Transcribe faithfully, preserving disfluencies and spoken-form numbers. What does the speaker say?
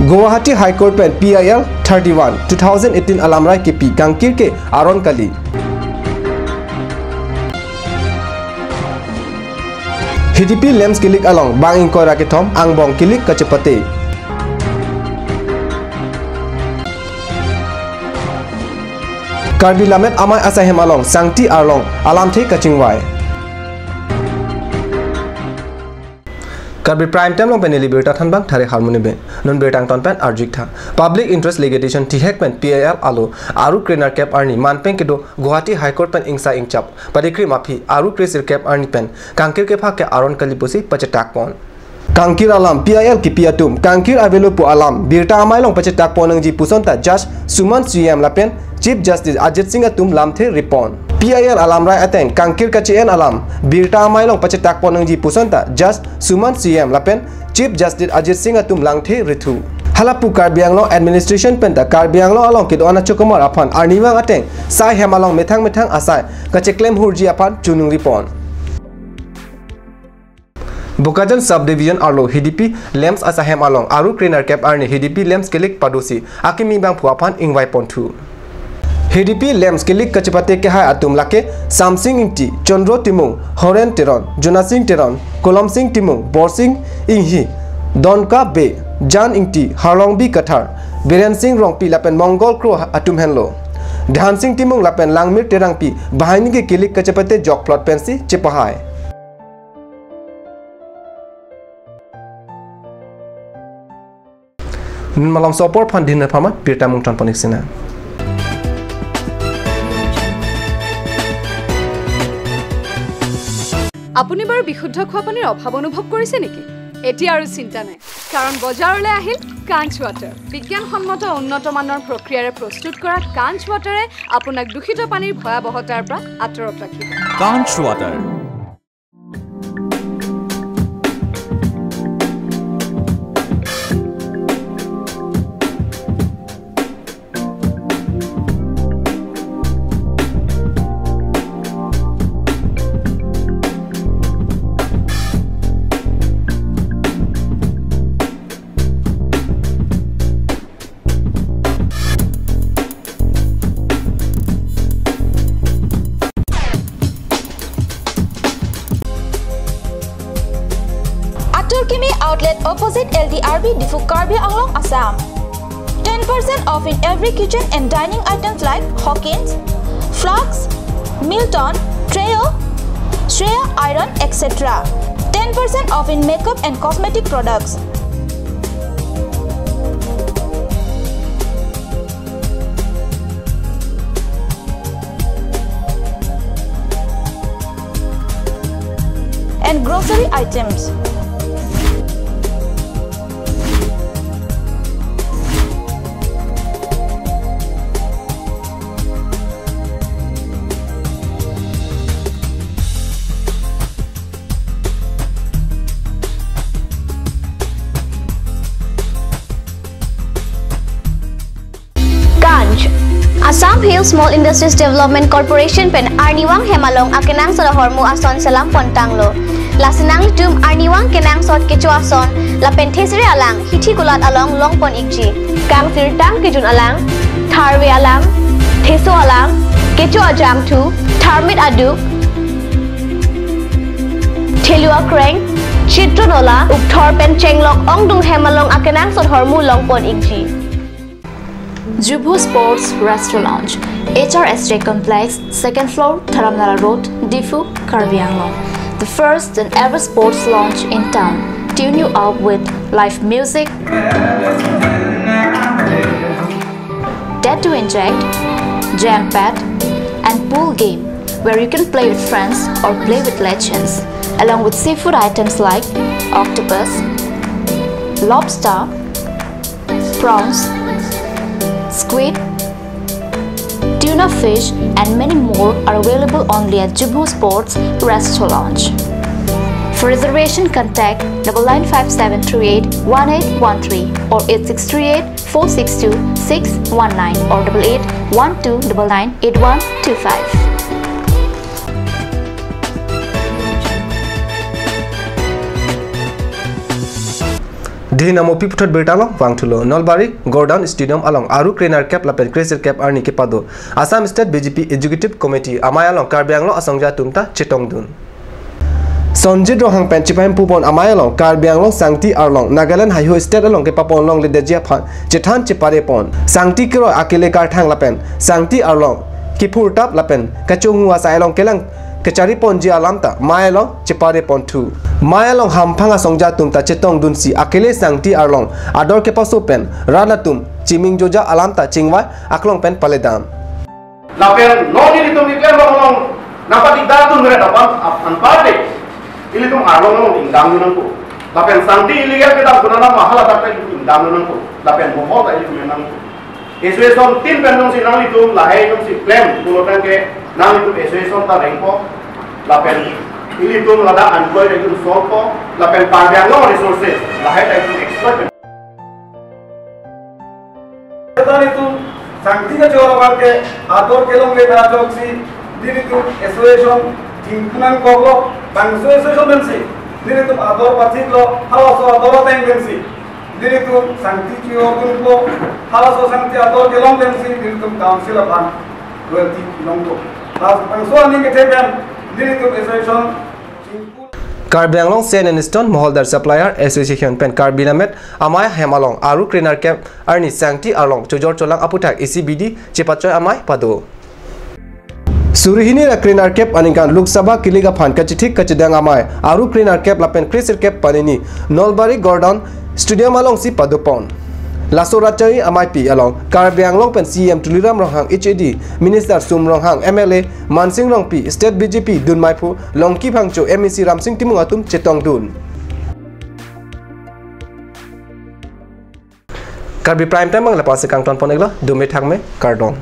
Guwahati High Court pen P I L thirty-one two thousand eighteen alamrai kepi kangkir ke aron kali. H D P lamps kelik along bang ingkoi ra kethom angbong kelik kachepate. Karbi Lammet Amei asaihem along sangti arlong alamthe kachingvai. Karbi Prime Time along pen neli birta thanbang Thare Harmoni Bey. Non birta angton pen arju-ik tha. Public Interest Litigation thihek pen P I L alo aru krenerkep arni manpeng kedo Guwahati High Court pen ingsa ingchap padikrim aphi aru kresirkep arni pen kangkir kepha ke aron kali pusi pachetak pon. Kangkir alam P I L kepi atum kangkir avelo pu alam birta amei along pachetak pon nangji puson ta Judge Suman Suyem lapen Chief Justice Ajit Singh atum lamthe ripon. P I L alamrai ateng kangkir kache-en alam birta amei along pachetak pon nangji puson ta Judge Suman Suyem lapen Chief Justice Ajit Singh atum lamthe rithu. Hala pu Karbi Anglong administration pen ta Karbi Anglong along kedo-an achokomar aphan arnivang ateng saihem along methang methang asai kacheklem hurji aphan choningri pon. Bokajan Subdivision arlo H D P lamps asaihem along aru krenerkep arni H D P lamps kelik padosi akimi bangphu aphan ingvai ponthu. H D P lamps kelik kachepate kehai atum lake Samsing Ingti, Chandra Timung, Horen Teron, Jonasing Teron, Kolomsing Timung, Borsing Inghi, Donka Bey, Jan Ingti, Harlongbi Kathar, Biren Singh Rongpi lapen Mongol Kro atum henlo. Dhansing Timung lapen Langmir Terangpi banghini ke kelik kachepate jokphlot pensi chepahai. Nun malomso apor aphan dina phama birta mungton ponik sina. আপুনি বাৰু বিশুদ্ধ খোৱা পানীৰ অভাৱ অনুভৱ কৰিছে নেকি? এতিয়া আৰু চিন্তা নাই, কাৰণ বজাৰলৈ আহিল কাঞ্চ ৱাটাৰ। বিজ্ঞানসন্মত উন্নত মানৰ প্ৰক্ৰিয়াৰে প্ৰস্তুত কৰা কাঞ্চ ৱাটাৰে আপোনাক দূষিত পানীৰ ভয়াৱহতাৰ পৰা আঁতৰত ৰাখিব। কাঞ্চ water. Atur Kimi Outlet, opposite L D R B, Diphu, Karbi Anglong, Assam. Ten percent off in every kitchen and dining items like Hawkins, flasks, Milton, Treo, Shreya iron, et cetera. Ten percent off in makeup and cosmetic products. And grocery items. Kanch. Assam Hill Small Industries Development Corporation pen arnivang hem along akenangsot ahormu ason selam pontanglo. Lasi nanglitum arnivang kenangsot kecho ason lapen thesere alang hithi kulat along longpon ikji. Kangsirtang kejun alang, tharve alang, theso alang, kecho ajangthu, tharmit aduk, thelu akreng, chitron ola, ukthor pen chenglok ongdung hem along akenangsot ahormu longpon ikji. Jubho Sports Restaurant, H R S J Complex, second floor, Dharamnala Road, Diphu, Karbi Anglong. The first and ever sports lounge in town. Tune you up with live music, Dead to Inject, Jam Pad, and pool game, where you can play with friends or play with legends, along with seafood items like octopus, lobster, prawns, squid, tuna fish, and many more are available only at Jubho Sports Restaurant. For reservation, contact double nine five seven three eight one eight one three or eight six three eight four six two six one nine or double eight one two double nine eight one two five. Dei namo pi puthot birta along vangthulo. Nalbari Gordon Stadium along Aru krenerkep lapen kresirkep arni kepado Assam State B J P Executive Committee amei along Karbi Anglong asongja atum ta chetongdun. Sonjit Ronghang pen chepahempupon amei along Karbi Anglong sangti arlong Nagaland haihui state along kepapon longledetji aphan chethan cheparepon. Sangti keroi akele karthang lapen sangti arlong kephurtap lapen kachonghu asai along kelang kechariponji alam ta mei along chepareponthu. Mei along hamphang asongja atum ta chetongdunsi akele sangti arlong ador kepaso pen rat atum chiming joja alam ta chingvai aklong pen paledam. Lapen non ilitum iklem along nangpadikdar atum meret apan ap- anparde ilitum arlong along ingdam nangpo. Lapen sangti illegal kedam kunana mahala tak ta ilitum ingdam nangpo. Lapen mohol ta ilitum nangpo. Association tin pen nungsi nanglitum lahai nungsi klem pulotangte nanglitum association ta rengpo. Lapen ilitum ladak unemployed ilitum solve po. Lapen Karbi Anglong resources lahai ta ilitum exploit. Tangte ilitum sangti kachoro abangke ador kelongle ajoksi nelitum association chingkunan koklo, bangso association pensi nelitum ador pathiklo, halaso ador ateng pensi nelitum sangti chingkudunpo, halaso sangti ador kelong pensi nelitum council aphan royalty longpo. Last bangso aning kethe pen nelitum association chingkun. Karbi Anglong Sand and Stone Moholdar Supplier Association pen Karbi Lammet amei ahem along Aru krenerkep arni sangti arlong chojor cholang aputhak isi bidi chepachoi amei pado. Suri hini ra krenerkep aningkan Lok Sabha kilik aphan kachethik kachedang amei Aru krenerkep lapen kresirkep panini Nalbari Gordon Stadium alongsi padopon. Laso rachoi ameipi along Karbi Anglong pen C E M Tuliram Ronghang, H A D Minister Sum Ronghang, M L A Mansing Rongpi, State B J P dunmeiphu Longki Phangcho, M A C Ramsing Timung atum chetongdun. Karbi Prime Time abang lapu-an si kangtonpon-iklo, dome thakme, kardom.